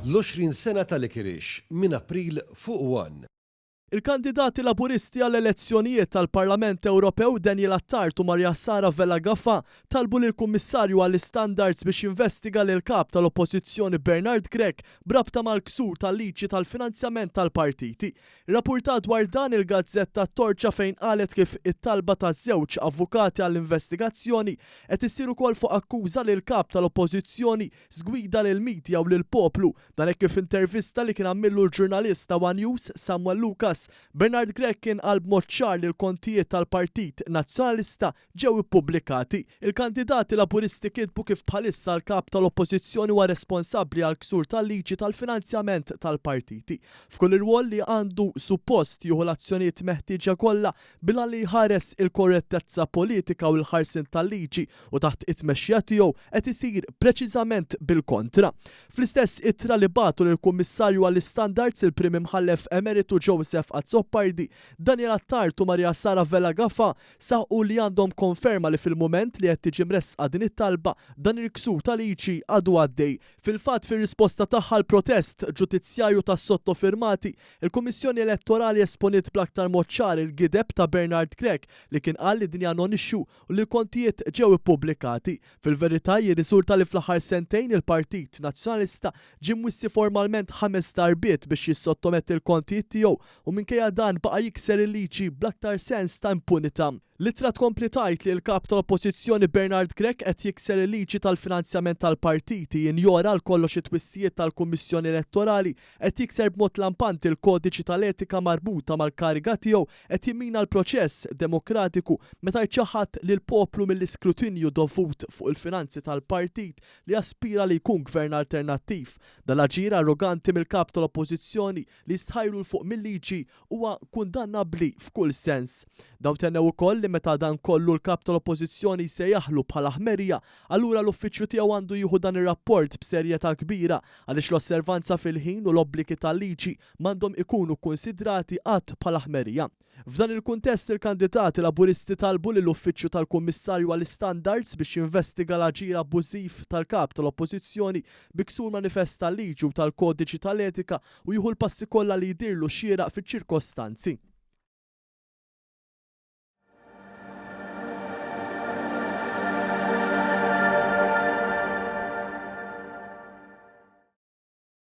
L-20 sena ta' Licorice minn April fuq One. Il-kandidati Laburisti għall-elezzjonijiet tal-Parlament Ewropew Daniel Attard u Maria Sara Vella Gafà talbu lill-Kummissarju għall-Istandards biex jinvestiga lill-Kap tal-Oppożizzjoni Bernard Grech b'rabta mal-ksur tal-liġi tal-finanzjament tal-partiti. Irrappurtat dwar dan il-gazzetta T-Torċa fejn qalet kif it-talba taż-żewġ avukati għall-investigazzjoni qed issir ukoll fuq akkuża li l-Kap tal-Oppożizzjoni żgwida lill-media u lill-poplu. Dan hekk kif f'intervista li kien għamillu l-ġurnalist ta' one News, Samuel Lucas, Bernard Grech kien qal b'mod ċar li l-kontijiet tal-Partit Nazzjonalista ġew ippubblikati. Il-kandidati Laburisti kitbu kif bħalissa l-Kap tal-Oppożizzjoni huwa responsabbli għall-ksur tal-liġi tal-finanzjament tal-partiti. F'kull irwol li għandu suppost jieħu l-azzjonijiet meħtieġa kollha bil-għan li jħares il-korrettezza politika u l-ħarsien tal-liġi u taħt it-tmexxija tiegħu qed isir preċiżament bil-kontra. Fl-istess ittra li bagħtu lill-Kummissarju għall-Istandards il-Prim Imħallef Emeritu Joseph Azzopardi, Daniel Attard u Maria Sara Vella Gafà saħqu li għandhom konferma li fil-mument li qed tiġi mressqa din it-talba dan il-ksur ta' liġi għadu għaddej. Fil-fatt fir-risposta tagħha għall-protest ġudizzjarju tas-sottofirmati, il-Kummissjoni Elettorali esponiet bl-aktar mod ċar il-gideb ta' Bernard Grech li kien qal li din hija non-issue u li l-kontijiet ġew ippubblikati. Fil-verità jirriżulta li fl-aħħar sentejn il-Partit Nazzjonalista ġie mwissi formalment ħames darbiet biex jissottometti l-kontijiet tiegħu u minkejja dan baqa' jikser il-liġi bl-aktar sens ta' impunità. L-ittra tkompli tgħid li l-Kap tal-Oppożizzjoni Bernard Grech qed jikser il-liġi tal-finanzjament tal-partiti, jinjora għal kollox it-twissijiet tal-Kummissjoni Elettorali, qed jikser b'mod lampanti l-kodiċi tal-etika marbuta mal-kariga tiegħu, qed jimmina l-proċess demokratiku meta jċaħħad lill-poplu mill-iskrutinju dovut fuq il-finanzi tal-partit li jaspira li jkun gvern alternattiv. Dan l-aġir arroganti mill-Kap tal-Oppożizzjoni li jistħajlu 'l fuq mil-liġi huwa kundannabbli f'kull sens. Dawn tennew ukoll li meta dan kollu l-Kap tal-Oppożizzjoni jsejjaħlu bħala ħmerija, allura l-uffiċċju tiegħu għandu jieħu dan ir-rapport b'serjetà kbira għaliex l-osservanza fil-ħin u l-obbligi tal-liġi m'għandhom ikunu kkunsidrati qatt bħala ħmerija. F'dan il-kuntest il-kandidati Laburisti talbu lill-Uffiċċju tal-Kummissarju għall-Istandards biex jinvestiga l-aġir abbużiv tal-Kap tal-Oppożizzjoni bi ksur manifest tal-liġi u tal-kodiċi tal-etika u jieħu l-passi kollha li jidhirlu xieraq fiċ-ċirkostanzi.